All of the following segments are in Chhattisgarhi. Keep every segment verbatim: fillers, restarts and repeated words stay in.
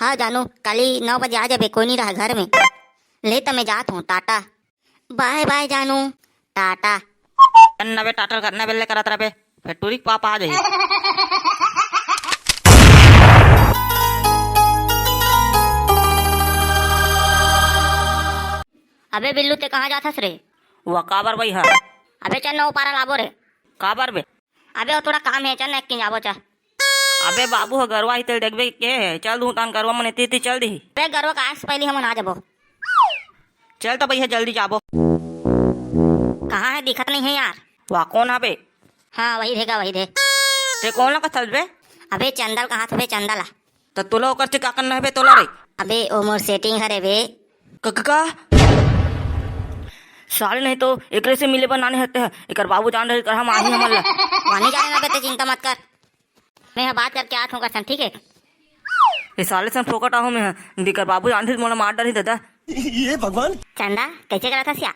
हाँ जानू, काली नौ बजे आ जाबे, कोई नहीं रहा घर में। ले त मैं जात हूँ, टाटा। बाय बाय जानू, टाटा। नबे टाटा करना बेले करत रहे, फेर टूरी के पापा आ जाही। अबे बिल्लू, ते कहाँ जात हस रे? वो काबर बई ह? अबे चल न, ओ पारा लाबो रे। काबर बे? अबे वो थोड़ा काम हे, चल न, एक किन जाबो, चल। अबे बाबू ह गरवा ही, तेल देखबे के हे, चल दूँ तान गरवा मन एती एती चल दिही। अबे गरवा का आस पहली हमन आ जाबो। चल त भैया, जल्दी जाबो। कहाँ हे, दिखत नहीं हे यार। वाह, कौन हबे? हाँ, वही रहेगा, वही रहे। ते कौन ला कथस बे? अबे चंदा ल कहाँ थे बे, चंदा ला। त तोला ओकर से का करना हे बे, तोला रे? अबे ओ मोर सेटिंग हरे बे। क-, क-, का? साले नहीं तो एकरे से मिले बर नाने हते ह। एकर बाबू जान रहे कर हम आही हमन ला। वानी जाने ना बे, ते चिंता मत कर। मैं ह बात करके आत हूँ ओकर संग, ठीक है? ये साले संग फोकट आहूँ मैं ह। एकर बाबू जान रहे मोला मार डारही दादा। ये भगवान। चंदा, कैसे करत हस या?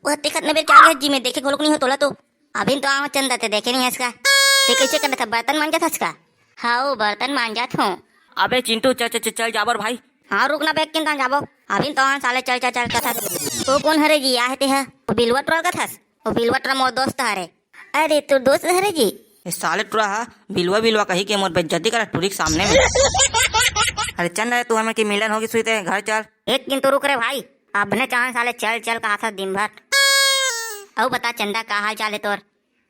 वो देखत न बेर क्या गया जी, मैं देखे घोलक नहीं हो तोला तो। अभी तो आवा चंदा, ते देखे नहीं हस का। ते कैसे करत हस, बर्तन मांजत हस का? हाँ, वो बर्तन मांजत हूँ। अबे चिंटू, चल, चल, चल, चल जाबर भाई। हाँ, रुक ना, बैग किन तान जाबो। अभी तो आन साले, चल, चल, चल, कथस। वो कौन हरे जी, आहे ते ह? वो बिलवा टुरा कथस? वो बिलवा टुरा मोर दोस्त हरे। अरे, तोर दोस्त हरे जी? ए साले टुरा हा, बिलवा, बिलवा कही के मोर बेइज्जती करा टुरी के सामने में। अरे चल रे, तू हमन के मिलन होगी सुई ते, घर चल। एक दिन तो रुक रे भाई, अब ने चाहन साले चल, चल कहा था दिन भर। अउ बता चंदा, का हाल चाल है तोर?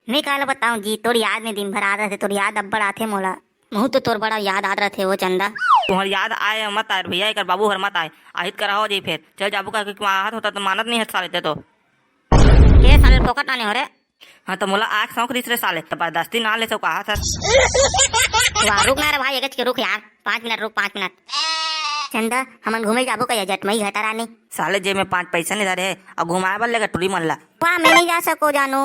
मैं काला बताऊं जी, तोर याद में दिन भर आत रथे, तोर याद अब्बड़ आथे मोला। महू तो तोर बड़ा याद आत रथे वो चंदा। तुहर याद आए मत आए भैया, एकर बाबू हर मत आए, आहित कराओ जी फेर। चल जाबू का, कि आहत होता तो मानत नहीं हस साले ते तो। के साले फोकट आने हो रे? हाँ तो मोला आँख सौंक दिस रे साले, जबरदस्ती ना ले सको कहा था। वाह, रुक ना रे भाई, एगच के रुक यार, पाँच मिनट रुक, पाँच मिनट। चंदा, हमन घूमे जाबो कहिया जटमई घटा रानी? साले जेब में पाँच पैसा नहीं धरे हे, अउ घुमाए बर लेगा टुरी मन ला। वाह, मैं नहीं जा सको जानू,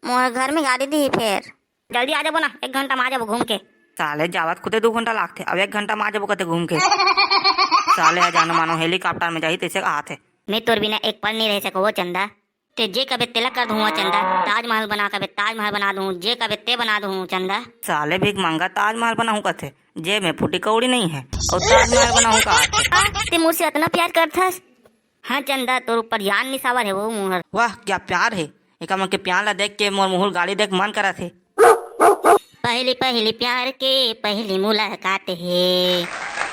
मोर घर में गाड़ी दी फेर। जल्दी आ जाबो ना, एक घंटा में आ जाबो घूम के। साले जावत खुदे दू घंटा लागथे, अब एक घंटा में आ जाबो कथे घूम के। साले ह जानो मानो हेलीकॉप्टर में जाही तैसे कहा थे। मैं तोर बिना एक पल नहीं रह सको वो चंदा। ते जे कबे तेला कर दूँ चंदा, ताजमहल बना कबे ताजमहल बना दूँ, जे कबे ते बना दूँ चंदा। साले भीख मांगा ताजमहल बनाऊँ कथे, जेब में फूटी कौड़ी नहीं है, अउ ताजमहल बनाऊँ कहा थे। आ, ते मोर से अतना प्यार करथस? हाँ चंदा, तोर ऊपर जान निसावर है वो मुहर। वाह, क्या प्यार है, एका मन के प्यार ला देख के मोर मुहुल गाड़ी देख मन करा थे। पहली पहली प्यार के पहली मुलाकात है।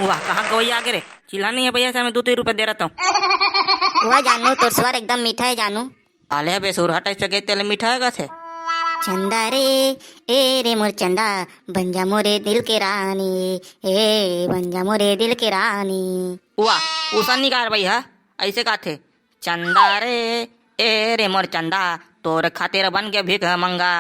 वाह, कहाँ गवैया आगे रे, चिल्ला नहीं है भैया, से मैं दो तीन रुपए दे रहा हूँ। वाह जानू, तोर स्वर एकदम मीठा है जानू। आले बेसुर हट ऐसे गए तेल मीठा है कथे। चंदा रे, ए रे मोर चंदा, बन जा मोरे दिल के रानी, ए बन जा मोरे दिल के रानी। वाह, उसन निकार भाई हा, ऐसे काथे, चंदा रे, ए रे मोर चंदा, तोर खातिर बन के भीख मंगा।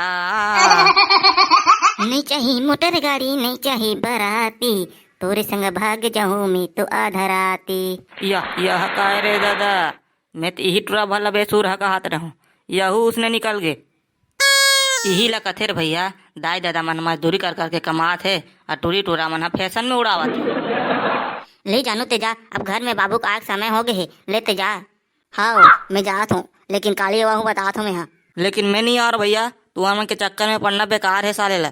नहीं चाही मोटर गाड़ी, नहीं चाही बराती, तोरे संग भाग जाऊं मैं तो आधा राती। यह, यह काय रे दादा, मैं तो इही टुरा भला बेसुर हा कहत रहूं, यहू उसने निकल गे। इही ला कथे रे भैया, दाई ददा मन मजदूरी कर करके कमात हे, अउ टूरी टूरा मन ह फैशन में उड़ावत हे। ले जानू ते जा, अब घर में बाबू के आए के समय हो गे हे, ले ते जा। हाव, मैं जात हूँ, लेकिन काली वहू बतात हूँ मैं हा। लेकिन मैं नहीं आ रहा भैया, तुमन के चक्कर में पड़ना बेकार है साले ला।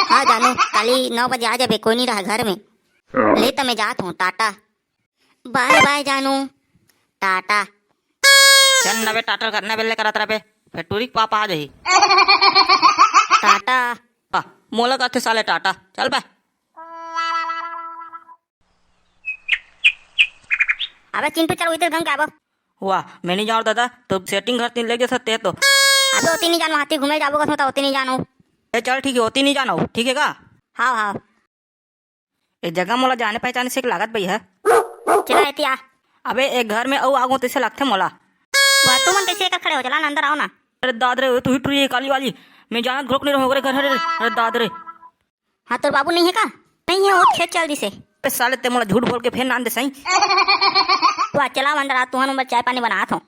हाँ जानू, काली नौ बजे आ जाबे, कोई नहीं रहा घर में। ले त मैं जात हूँ, टाटा। बाय बाय जानू, टाटा। चल नबे टाटा करना बेले करत रहे, फेर टूरी के पापा आ जाही। टाटा। आ, मोला कथे साले टाटा, चल बे। अबे चिंटू, चल उधर घूम के आबो। वाह, मैं नहीं जाऊँ दादा, तो सेटिंग घर तीन ले जैसा ते तो। अबे ओती नहीं जानू, हाथी घूमे जाबो कसम, तो ओती नहीं जानू। ए चल ठीक है, ओती नहीं जाना हो, ठीक है का? हाँ हाँ। ए जगह मोला जाने पहचाने से लागत बई है। चला एती आ। अबे एक घर में अउ आगू तैसे लगथे मोला। वाह, तुमन कैसे एकर खड़े हो? चला ना, अंदर आओ ना। अरे दाद रे, तू ही टुरी है काली वाली। मैं जानत घुरक नहीं रहूं ओकरे घर हरे। अरे दाद रे। हाँ, तोर बाबू नहीं है का? नहीं है, वो खेत चल दिसे। अबे साले, ते मोला झूठ बोल के फेर नान दे सही। वाह, चला अंदर आ, तुहन उमर चाय पानी बनात हो।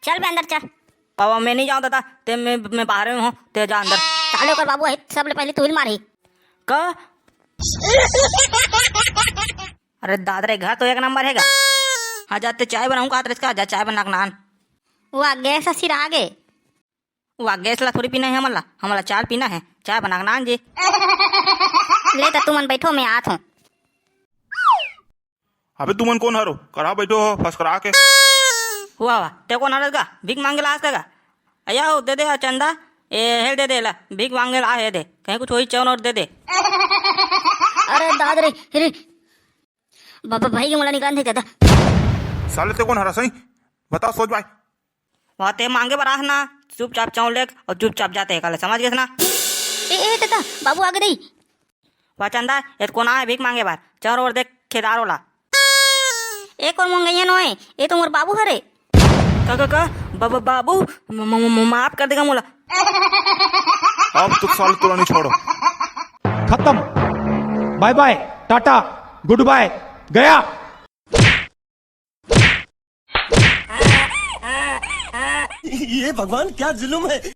चल बे अंदर चल। बाबा, मैं नहीं जाऊँ दादा, ते मैं, मैं बाहर में हूँ, ते जा अंदर। साले ओकर बाबू है, सबले पहले तू ही मारही। का? अरे दादा रे, घर तो एक नंबर है गा। हाँ, जा ते चाय बनाऊँ का, तेरे का, जा चाय बना के नान। वाह, गैस सिरा गे। वाह, गैस ला थोड़ी पीना है हमला, हमला चाय पीना है, चाय बना के नान जी। ले त तुमन बैठो, मैं आत हूँ। अबे तुमन कोन हरो? करा बैठो हो फसकरा के। वाह वाह, ते कोन हरस गा? भीख मांगे ला आस का गा? अया हो, दे दे यार चंदा। ए, हेल दे दे ला, भीख मांगे ला हे दे। कहीं कुछ होई चौन और दे दे। अरे दाद रे, रे। बाबा भाई के मोला निकाल दे कहता। साले ते कोन हरस हई? बता सोच भाई। वहाँ ते मांगे बर आस ना, चुपचाप चौन लेक और चुपचाप जाते काले, समझ गेस ना? ए, ए, तता, बाबू आगे दई। वाह चंदा, ये कोन आए भीख मांगे बर? चौन और देख खेदार वाला। ए कोन मंगैया नोए, ये तो मोर बाबू हरे। का, का, का? बा-, बा-, बाबू, म-, म-, म-, माफ कर देगा मोला। अब तो साले तोला नहीं छोड़ो। खत्म। बाय बाय, टाटा, गुड बाय, गया। ये भगवान क्या जुल्म है।